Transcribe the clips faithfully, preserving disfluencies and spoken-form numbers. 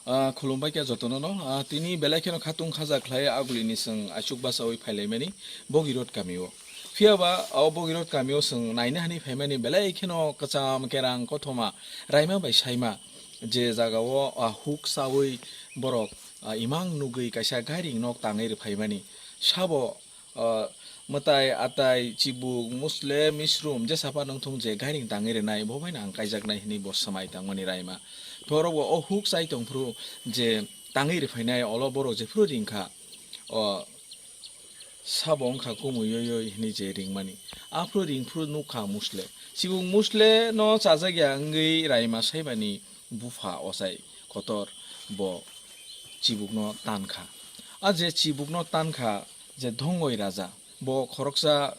Ah, khulumbai khe jotono no. Ah, tini belai kheno khatung khaja khlai agulini chwng aichuk bachaui phailaimani Bogirot kamio. Phiya ba o Bogirot kamio chwng naina hani phaimani belai kheno kwcham kerang kothoma raima bai saima je jagao, ah, huk chaui borok, ah, imang nugui kaisa gairing nok tangwi rwphaimani. Sabo, ah, mwtai, atai, chibuk, musle, misrum, jesa phano wngthung je gairing tangwi rwnai, bo baino ang kaijaknai hwnwi bo swmai tangmani raima. Borok bo o huk chai tongphuru je tangwi rwphainai, olo borok jephuru ringkha, o sabo wngkha kumui yoi yoi hwnwi je ringmani. Aphuru ringphuru nukha musle. Chibuk musle no chajakya wngwi raima saimani bupha ochai kotor bo chibukno tankha. A je chibukno tankha, je Dhongoi raja, bo khoroksa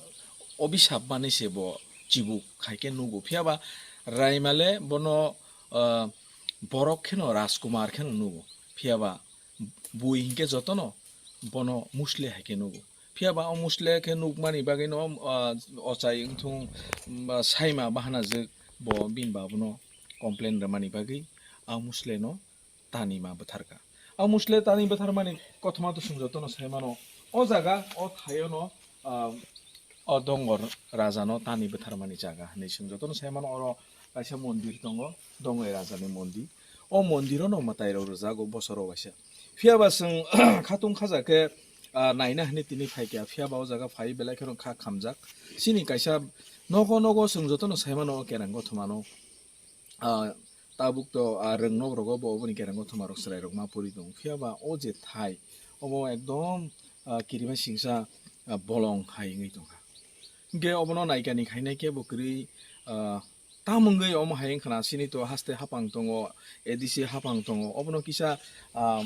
obisap manwi se bo chibuk hai khe nugo. Phiya ba raima le bono, ah, borok kheno rajkumar kheno nugo. Phiya ba bui hinkhe jotono bono musle hai khe nugo. Phiya ba o musle khe nukmani bagwino, ah, ochai wngthung, ba saima bahanajwk bo bini babuno complain rwmani bagwi a musle no tani ma bwtharkha. A musle tani bwtharmani kothoma to chwng jotono sai mano. O jaga, o thaio no, ah, o Dongor raja no tani bwtharmani jaga hinwi chwng jotono sai mano. Oro kaisa mondir tongo, Dongor raja ni mondir. O mondiro no mwtai rok rwjago bosoro waisa. Phiya ba chwng khatung khaja khe, ah, naina hinwi tini phaikha. Phiya ba o jaga phai belai kheno kha khamjak. Chini kaisa nogo nogo chwng jotono sai mano o kerang kothoma no. Ah, tabuk to, ah, rwngnok rogo bo oboni kereng kothoma rok chwrai rok ma pori tongo. Phiya ba o je thai, obo ekdom, ah, kirima singsa, ah, bolong hai wngwi tongkha. Hinkhe obono naikani khainai khe bo kwrwi, ah, tamungwi omo hai wngkhana, chini to haste haphang tongo, A D C haphang tongo, obono kisa, ah,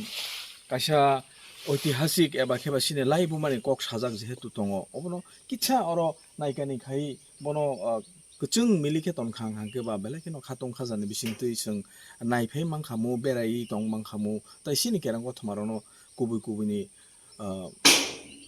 kaisa oitihasik eba khe ba chini laibumani kok sajak jehetu tongo, obono kisa oro naikani khai bono, ah, kwchwng milikhe tongkha, hwnkhe ba belai kheno khatung khajani bisingtwi chwng naiphai mankhamu, beraiwi tong mankhamu, tai chini kereng kothoma rokno kubui kubui ni, ah,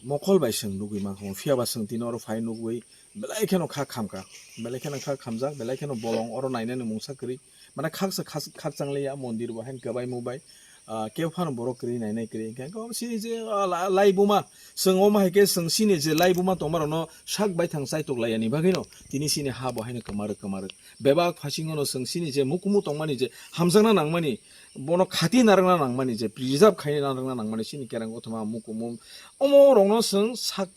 mokol bai chwng nugwi mankhamu. Phiya ba chwng tini oro phai nugwi belai kheno kha khamkha, belai kheno kha khamjak, belai kheno bolong oro nainani mungsa kwrwi. Mane khaksa khas-, khakchang liya mondir bo haino kwbai mubai, ah, kebo phano borok kwrwi nainai kwrwi. Hwnkhe sini je, ah, la-, laibuma, chwng omo hai khe chwng sini je laibuma tongma rokno sak baithang chaitok laiyani bagwino tini sini ha bo haino kwmarwk kwmarwk. Bebak phasingo no chwng sini je mukumu tongmani je hamjakna nangmani, bono khati narwkna nangmani je preserve khaina narwkna nangmani sini kereng kothoma mukumu. Omo rokno chwng sak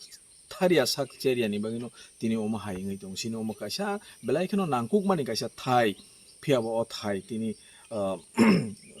tharya sak cherya ni bagwino tini omo hai wngwi tongo. Sini omo kaisa belai kheno nangkukmani kaisa thai, phiya bo o thai tini, ah,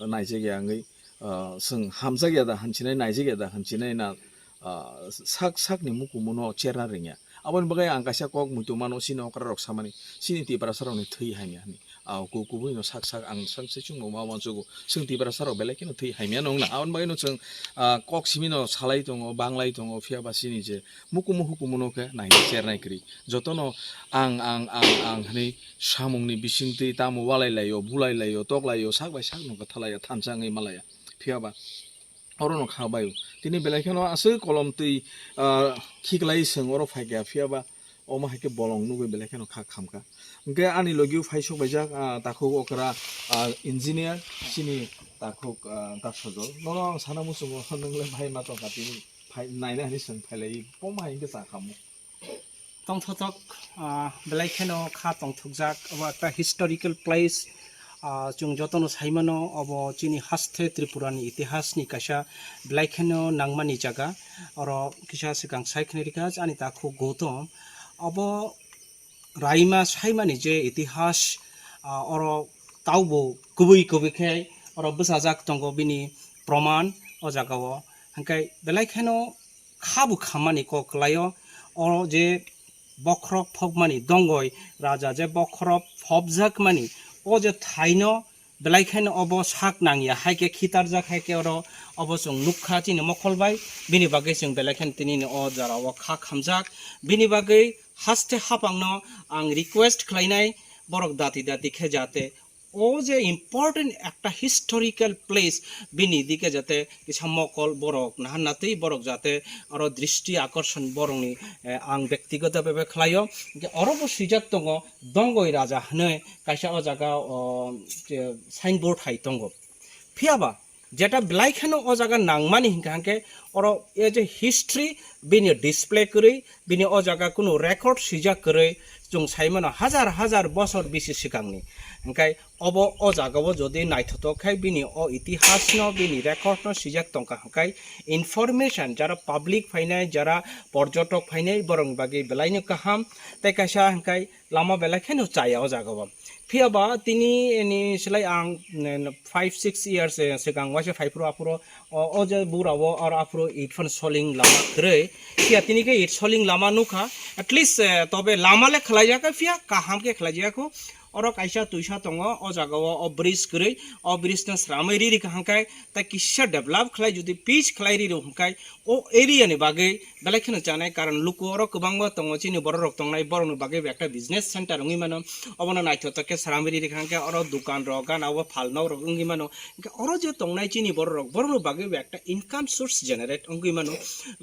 naijakya wngwi, ah, chwng hamjakya da hinsinai, naijakya da hinsinai na, ah, sak sak ni mukumu no cherna rwngya. Aboni bagwi ang kaisa kok muitu mano, chini okra rok samani, chini Tiprasa rok ni thwi hamya hinwi. Ah, ku-, kubui no sak sak ang sak se chwngno ma uansugo. Chwng Tiprasa rok belai kheno thwi hamya no wngna. Aboni bagwi no chwng, ah, kok simi no salai tongo, banglai tongo, phiya ba chini je mukumu hukumu no khe naina chernai kwrwi. Jotono ang, ang, ang, ang hinwi samung ni bisingtwi tamo walai laio, bulai laio, tok laio, sak bai sak no kwtha laio, thansa wngwi malaya. Phiya ba oro no kha bai o. Tini belai kheno aswk kolom twi, ah, khiklai chwng oro phaikha, phiya ba omo hai khe bolong nugwi belai kheno kha khamkha. Hwnkhe ani logi o phai sok baijak, ah, takhuk okra, ah, engineer, chini takhuk, ah, Daksajol. Nono ang sana muchungo, nwng le bhai ma tongkha tini, phai naina hinwi chwng phailai, omo hai khe cha khamu. Tongthothok, ah, belai kheno kha tongthokjak, obo ekta historical place, ah, chwng jotono saimano, obo chini haste Tripura ni itihas ni kaisa belai kheno nangmani jaga. Oro kisa swkang sai khna rikha ani takhuk Gautam, obo raima saimani je itihas, ah, oro taubo kubui kubui khe oro bwsajak tongo bini proman o jaga o, hwnkhe belai kheno kha bo khammani kok kwlaio. O je bokhorok phobmani Dongoi raja je bokhorok phobjakmani, o je thaino belai kheno obo sak nangya hai khe khitarjak hai khe oro obo chwng nukha chini mokol bai. Bini bagwi chwng belai kheno tini o jora o kha khamjak. Bini bagwi haste hapangno ang request khlainai borok dati dati khe jate o je important ekta historical place, bini dike jate kisa mokol borok naharnatwi borok jate oro dristi akorson borokni, eh, ang bektigoto bhabe khlaio. Hwnkhe oro bo swijak tongo Dongoi Raja hwnwi kaisa o jaga o, je signboard hai tongo. Phiya ba Jeta belai kheno o jaga nangmani hinkha hinkhe oro as a history bini display kwrwi, bini o jaga kunu record swijak kwrwi, chwng sai mano hajar hajar bosor bisi swkangni. Hinkhe obo o jaga o jodi naithotok khai bini o itihas no, bini record no swijak tongkha hinkhe information jara public phainai, jara porjotok phainai borokni bagwi belai no kaham. Tei kaisa hinkhe lama belai kheno chaya o jaga o. Phiya ba tini ni slai ang, mm, five six years, eh, swkang waisa phaiphuru aphuru o, o je bura o aro aphuru it phano soling lama kwrwi. Phiya tini khe it soling lama nukha. At least, eh, tobe lama le khlai jakha phiya kaham khe khlai jakha. Oro kaisa twisa tongo o jaga o, o bridge kwrwi. O bridge no sramwi riri kha hwnkhe tei kisa develop khlai jodi pitch khlai riri hwnkhe o area ni bagwi belai kheno chanai, karon luku oro kwbangma tongo chini borok rok tongnai, borok ni bagwi bo ekta business center wngwi mano. Obono naithotok khe sramwi riri kha hwnkhe oro dukan rok gana o phalnok rok wngwi mano. Hwnkhe oro je tongnai chini borok rok, borok ni bagwi bo ekta income source generate wngwi mano.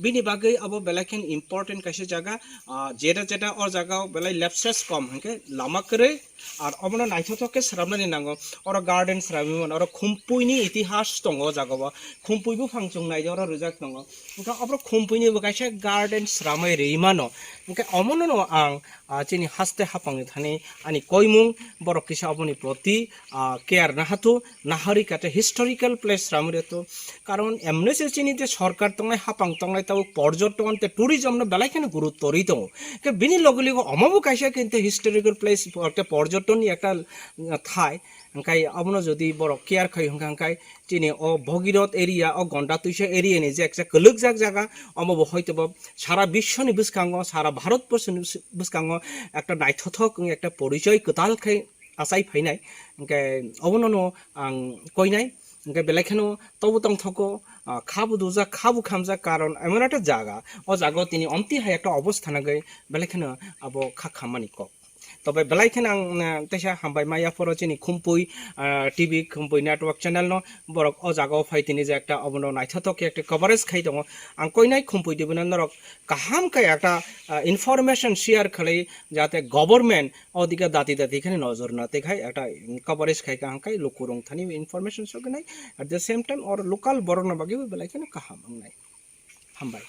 Bini bagwi abo belai kheno important kaisa jaga. Ah, jeta jeta o jaga o belai lapses kom hwnkhe lama kwrwi. Ar obono naithotok khe sramnani nango. Oro garden sramwi mano, oro Khumpui ni itihas tongo o jaga o. Khumpui buphang chwng nai oro rijak tongo. Hwnkhe oro Khumpui ni bo kaisa garden sramwi rwi mano. Hwnkhe omono no ang, ah, chini haste hapang ni thani ani koimung borok kisa oboni proti, ah, care nahathu, nahari kate historical place sramwi rwthu. Karon emne se chini te sorkar tongnai, hapang tongnai, tabuk porjoton te tourism no belai kheno gurutto rwi tongo. Ke bini loge loge omo bo kaisa khe te historical place, porte porjoton ni ekta, uh, thai. Hwnkhe obono jodi borok care khai hwnkha hwnkhe chini o Bhagirath area, o Gonda Twisa area ni je ekta kwlwkjak jaga, omo bo hoito bo sara biswoni bwskango, sara Bharat borso ni bwskango ekta naithothok wng ekta porichoi kwtal khai achai phainai. Hwnkhe obono no ang koinai. Hwnkhe belai kheno tobo tongthogo, ah, kha bo dujak, kha bo khamjak, karon emon ekta jaga, o jaga o tini omtwi hai ekta obostha nagwi belai kheno abo kha khammani kok. Tobe belai kheno ang, ah, teisa hambai ma yaphoro chini Khumpui, ah, T V, Khumpui network channel no, borok o jaga o phai tini je ekta obono naithothok khe ekta coverage khai tongo. Ang koinai Khumpui T V no norok kaham khe ekta, ah, information share khlai, jate government o dike dati dati khani nojor na tei khai ekta coverage khai ka hwnkhe lukurok thani information sokinai, at the same time or local borok no bagwi bo belai kheno kaham wngnai. Hambai.